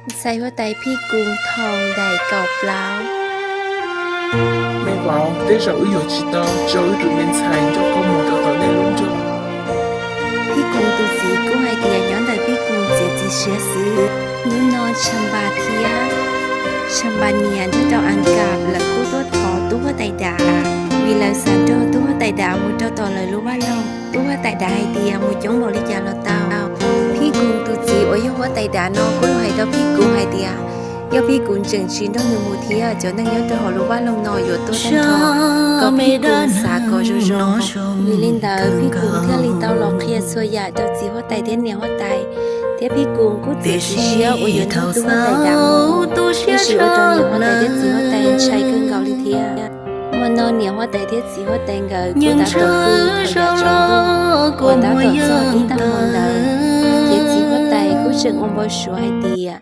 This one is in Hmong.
Ntxhais huab tais Phij Koos thaum ntais kaum plaub. Me vauv, tej zaum wb yuav tsis tau tso wb tus me ntxhais nrog koj mus rau tom nej lub nroog. Phij Koos tus txiv kuj hais tias nyob ntawm Phij Koos txiav txim siab xwb. Hnub no Tsha Npas thiab Tsha Npas niam nrog rau As Kas lawv kuj tuaj thov tub huab tais dav, vim lawv xav nrog tub huab tais dav mus rau tom lawv lub vaj loog. Tub huab tais dav hais tias mus coob npaum li cas los tau. Phij Koos tus txiv uas yog huab tais dav no kuj los hais rau Phij Koos hais tias yog Phij Koos tseem tsis nrog nws mus thiab cov neeg nyob rau hauv lub vaj loog no yuav tuaj tag nrho, kom Phij Koos xav kom zoo zoo. Vim li ntawd Phij Koos thiaj li tau los qhia txhua yam rau txiv huab tais thiab niam huab tais, thiab Phij Koos kuj txiav txim siab uas yuav nrog tub huab tais dav mus, tiam sis ua rau niam huab tais thiab txiv huab tais ntshai kawg nkaus li thiab. Hmo no niam huab tais thiab txiv huab tais nkawd kuj tab tom pw thaum yav tsaus ntuj uas tab tom txog ib tag hmo ntawd, ces txiv huab tais kuj tseem ua npau suav hais tias